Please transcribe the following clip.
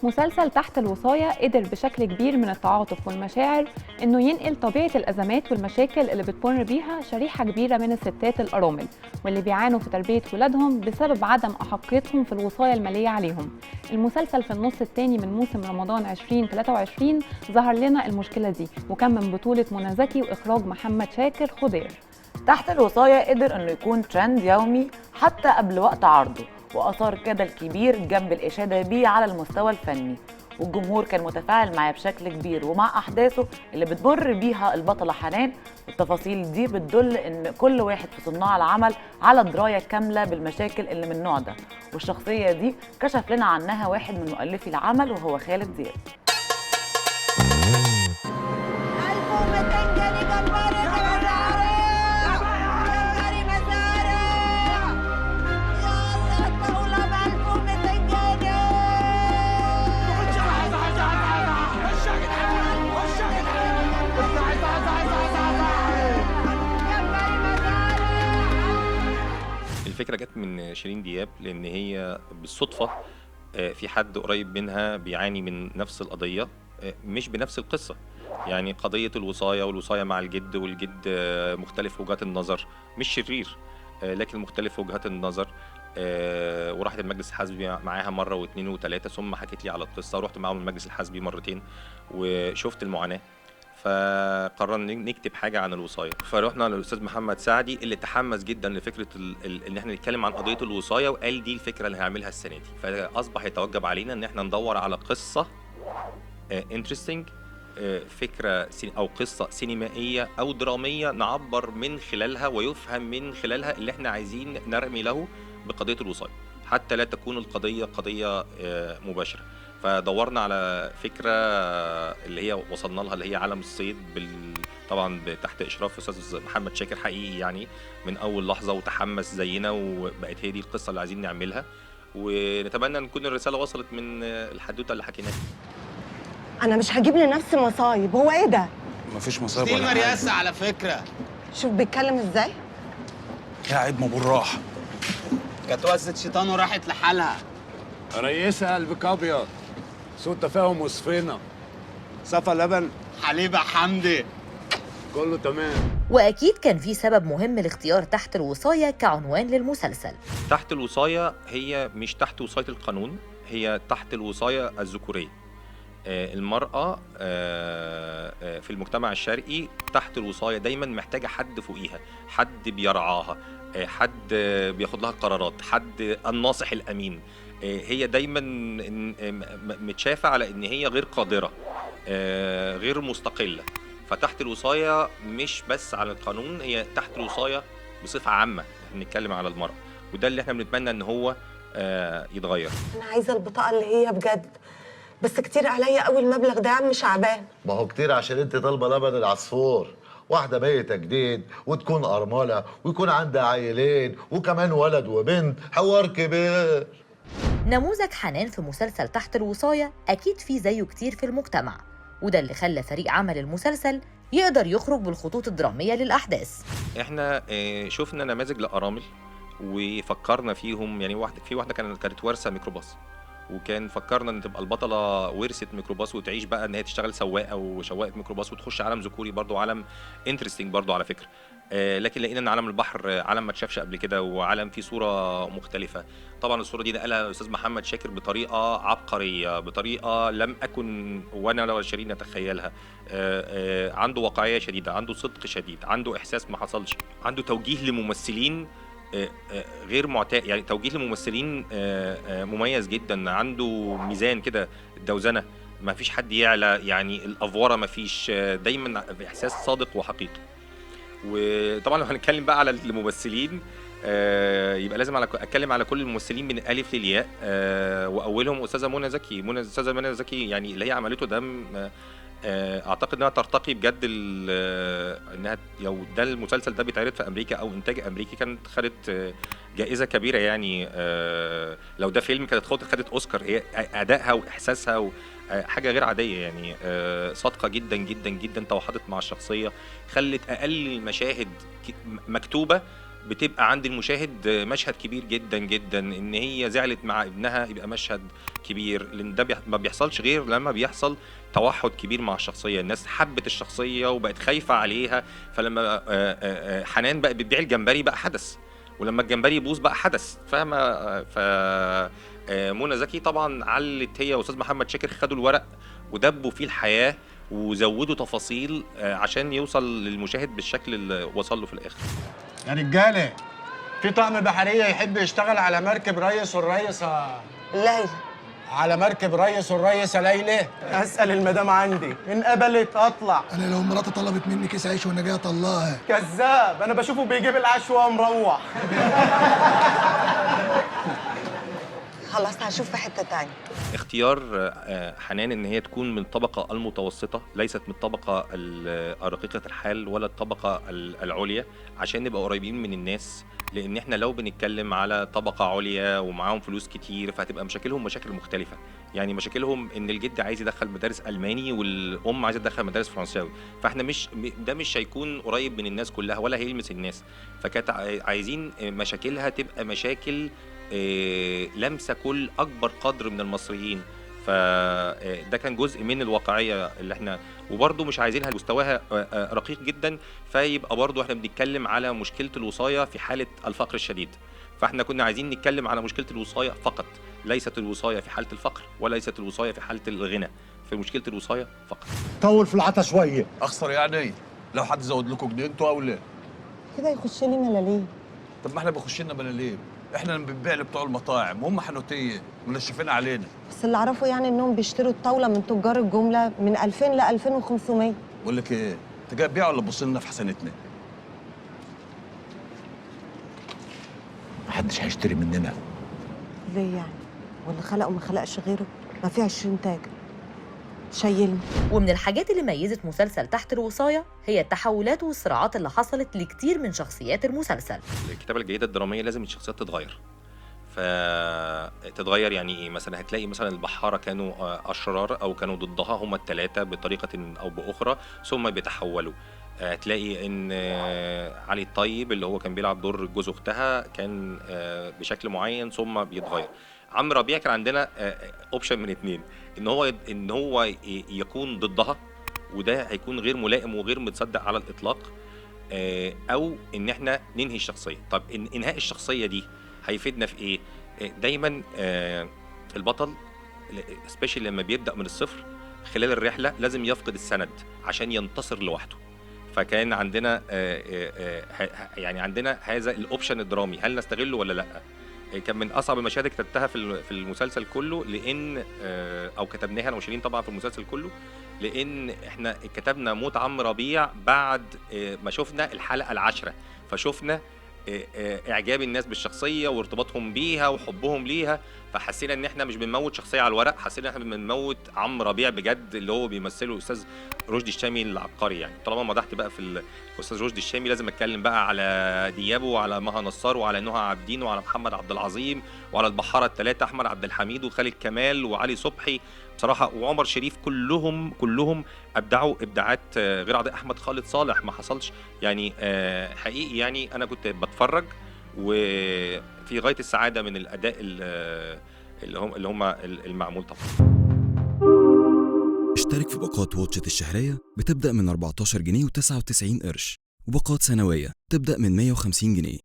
مسلسل تحت الوصاية قدر بشكل كبير من التعاطف والمشاعر إنه ينقل طبيعة الأزمات والمشاكل اللي بتمر بيها شريحة كبيرة من الستات الأرامل واللي بيعانوا في تربية ولادهم بسبب عدم أحقيتهم في الوصاية المالية عليهم. المسلسل في النص الثاني من موسم رمضان 2023 ظهر لنا المشكلة دي، وكان من بطولة منى زكي وإخراج محمد شاكر خضير. تحت الوصاية قدر إنه يكون ترند يومي حتى قبل وقت عرضه، وأثار جدل كبير جنب الإشادة بيه على المستوى الفني، والجمهور كان متفاعل معاه بشكل كبير ومع أحداثه اللي بتمر بيها البطلة حنان. التفاصيل دي بتدل إن كل واحد في صناع العمل على دراية كاملة بالمشاكل اللي من النوع ده، والشخصية دي كشف لنا عنها واحد من مؤلفي العمل وهو خالد دياب. 1200 جنيه جمبري جمبري مزارع، يلا الطاولة ب 1200 جنيه. الفكرة جت من شيرين دياب، لأن هي بالصدفة في حد قريب منها بيعاني من نفس القضية، مش بنفس القصة، يعني قضية الوصاية والوصاية مع الجد، والجد مختلف وجهات النظر، مش شرير لكن مختلف وجهات النظر. وراحت المجلس الحزبي معاها مرة واثنين وثلاثة، ثم حكت لي على القصة، ورحت معاهم المجلس الحزبي مرتين وشفت المعاناة، فقررنا نكتب حاجة عن الوصاية. فروحنا للأستاذ محمد سعدي اللي تحمس جدا لفكرة إن احنا نتكلم عن قضية الوصاية، وقال دي الفكرة اللي هنعملها السنة دي. فأصبح يتوجب علينا إن احنا ندور على قصة interesting، فكرة أو قصة سينمائية أو درامية نعبر من خلالها ويفهم من خلالها اللي احنا عايزين نرمي له بقضية الوصاية، حتى لا تكون القضية قضية مباشرة. فدورنا على فكرة اللي هي وصلنا لها، اللي هي عالم الصيد، طبعا تحت إشراف أستاذ محمد شاكر، حقيقي يعني من أول لحظة وتحمس زينا، وبقت هي دي القصة اللي عايزين نعملها، ونتمنى أن تكون الرسالة وصلت من الحدوتة اللي حكيناها. أنا مش هجيب لنفسي مصايب، هو إيه ده؟ مفيش مصايب دي ولا حاجة. المرياسة على فكرة. شوف بيتكلم إزاي؟ يا عيب ما بالراحة. كانت وزة شيطان وراحت لحالها. ريسة قلبك أبيض، سوء تفاهم وصفينا. صفا لبن حليبة حمدي، كله تمام. وأكيد كان في سبب مهم لاختيار تحت الوصاية كعنوان للمسلسل. تحت الوصاية هي مش تحت وصاية القانون، هي تحت الوصاية الذكورية. المرأة في المجتمع الشرقي تحت الوصاية دايما محتاجة حد فوقيها، حد بيرعاها، حد بياخد لها قرارات، حد الناصح الأمين. هي دايما متشافة على إن هي غير قادرة، غير مستقلة. فتحت الوصاية مش بس على القانون، هي تحت الوصاية بصفة عامة. احنا بنتكلم على المرأة، وده اللي احنا بنتمنى إن هو يتغير. أنا عايزة البطاقة اللي هي بجد، بس كتير عليا قوي المبلغ ده يا عم شعبان. ما هو كتير عشان انت طالبه لبن العصفور، واحدة ميته جديد وتكون ارملة ويكون عندها عيلين وكمان ولد وبنت، حوار كبير. نموذج حنان في مسلسل تحت الوصاية أكيد في زيه كتير في المجتمع، وده اللي خلى فريق عمل المسلسل يقدر يخرج بالخطوط الدرامية للأحداث. احنا شفنا نماذج لأرامل وفكرنا فيهم، يعني واحدة كانت وارثه ميكروباص، وكان فكرنا ان تبقى البطلة ورثت ميكروباص وتعيش بقى ان هي تشتغل سواقة وشواقه ميكروباص وتخش عالم ذكوري برضو، عالم interesting برضو على فكرة. لكن لقينا ان عالم البحر عالم ما اتشافش قبل كده، وعالم فيه صوره مختلفة. طبعا الصورة دي نقلها الاستاذ محمد شاكر بطريقة عبقرية، بطريقة لم اكن وانا ولا شيرين نتخيلها. عنده واقعية شديدة، عنده صدق شديد، عنده احساس ما حصلش، عنده توجيه لممثلين غير معتاد، يعني توجيه لممثلين مميز جدا، عنده ميزان كده، دوزنه، ما فيش حد يعلى، يعني الافوره ما فيش، دايما احساس صادق وحقيقي. وطبعا لو هنتكلم بقى على الممثلين يبقى لازم اتكلم على كل الممثلين من الالف للياء، واولهم استاذه منى زكي. استاذه منى زكي يعني اللي هي عملته ده اعتقد انها ترتقي بجد، انها لو ده المسلسل ده بيتعرض في امريكا او انتاج امريكي كانت خدت جائزة كبيرة، يعني لو ده فيلم كانت خدت اوسكار. هي ادائها واحساسها حاجة غير عادية، يعني صادقة جدا جدا جدا، توحدت مع الشخصية، خلت اقل المشاهد مكتوبة بتبقى عند المشاهد مشهد كبير جدا جدا. ان هي زعلت مع ابنها يبقى مشهد كبير، لان ده ما بيحصلش غير لما بيحصل توحد كبير مع الشخصية، الناس حبت الشخصية وبقت خايفة عليها. فلما حنان بقى بتبيع الجمبري بقى حدث، ولما الجمبري يبوظ بقى حدث، فاهمه؟ ف منى زكي طبعا علت هي واستاذ محمد شاكر، خدوا الورق ودبوا فيه الحياة وزودوا تفاصيل عشان يوصل للمشاهد بالشكل اللي وصل له في الاخر. يا رجاله، في طقم بحرية يحب يشتغل على مركب ريس والريسه ليلى؟ على مركب ريس والريسه ليلى؟ اسال المدام عندي، ان قبلت اطلع. انا لو مراتي طلبت مني كيس عيش وانا جاي اطلعها. كذاب، انا بشوفه بيجيب العيش وهو مروح. خلاص هشوف في حتة تانية. اختيار حنان ان هي تكون من الطبقة المتوسطة، ليست من الطبقة الرقيقة الحال ولا الطبقة العليا، عشان نبقى قريبين من الناس. لان احنا لو بنتكلم على طبقه عليا ومعاهم فلوس كتير فهتبقى مشاكلهم مشاكل مختلفة. يعني مشاكلهم ان الجد عايز يدخل مدارس الماني والام عايزه تدخل مدارس فرنساوي، فاحنا مش ده مش هيكون قريب من الناس كلها ولا هيلمس الناس. فكانت عايزين مشاكلها تبقى مشاكل لمسه كل اكبر قدر من المصريين، فده كان جزء من الواقعية اللي احنا، وبرده مش عايزينها مستواها رقيق جدا، فيبقى برده احنا بنتكلم على مشكلة الوصايه في حاله الفقر الشديد. فاحنا كنا عايزين نتكلم على مشكلة الوصايه فقط، ليست الوصايه في حاله الفقر وليست الوصايه في حاله الغنى، في مشكلة الوصايه فقط. طول في العطا شوية. اخسر يعني لو حد زود لكم جنيه انتوا او لا؟ كده يخش لي ملاليم. طب ما احنا بيخش لنا ملاليم، احنا اللي بنبيع لبتوع المطاعم وهم حنوتيه منشفين علينا. بس اللي اعرفه يعني انهم بيشتروا الطاولة من تجار الجملة من 2000 ل 2500. بقول لك ايه، انت جاي تبيع ولا تبص لنا في حسنتنا؟ محدش هيشتري مننا. ليه يعني؟ واللي خلقه ما خلقش غيره؟ ما في 20 تاجر شايلني. ومن الحاجات اللي ميزت مسلسل تحت الوصاية هي التحولات والصراعات اللي حصلت لكتير من شخصيات المسلسل. الكتابة الجيدة الدرامية لازم الشخصيات تتغير. فتتغير يعني ايه؟ مثلا هتلاقي مثلا البحارة كانوا أشرار أو كانوا ضدها هما الثلاثة بطريقة أو بأخرى، ثم بيتحولوا. هتلاقي ان علي الطيب اللي هو كان بيلعب دور جوز اختها كان بشكل معين ثم بيتغير. عم ربيع كان عندنا option من اتنين، ان هو يكون ضدها وده هيكون غير ملائم وغير متصدق على الاطلاق، او ان احنا ننهي الشخصية. طب إن انهاء الشخصية دي هيفيدنا في ايه؟ دايما البطل special لما بيبدا من الصفر خلال الرحلة لازم يفقد السند عشان ينتصر لوحده. فكان عندنا يعني عندنا هذا ال option الدرامي، هل نستغله ولا لا؟ كان من اصعب المشاهد اللي كتبتها في المسلسل كله، لان او كتبناها انا وشيرين طبعا في المسلسل كله، لان احنا كتبنا موت عم ربيع بعد ما شفنا الحلقة 10، فشفنا اعجاب الناس بالشخصية وارتباطهم بيها وحبهم ليها، فحسينا ان احنا مش بنموت شخصية على الورق، حسينا ان احنا بنموت عم ربيع بجد اللي هو بيمثله الاستاذ رشدي الشامي العبقري. يعني طالما مدحت بقى في الاستاذ رشدي الشامي لازم اتكلم بقى على ديابو وعلى مها نصار وعلى نهى عابدين وعلى محمد عبد العظيم وعلى البحارة الثلاثة احمد عبد الحميد وخالد كمال وعلي صبحي بصراحة وعمر شريف، كلهم ابدعوا ابداعات غير عادية. احمد خالد صالح ما حصلش يعني حقيقي، يعني انا كنت بتفرج وفي غاية السعادة من الاداء اللي هم المعمول. طبعا اشترك في باقات واتشت الشهرية بتبدا من 14 جنيه و99 قرش، وباقات سنوية تبدا من 150 جنيه.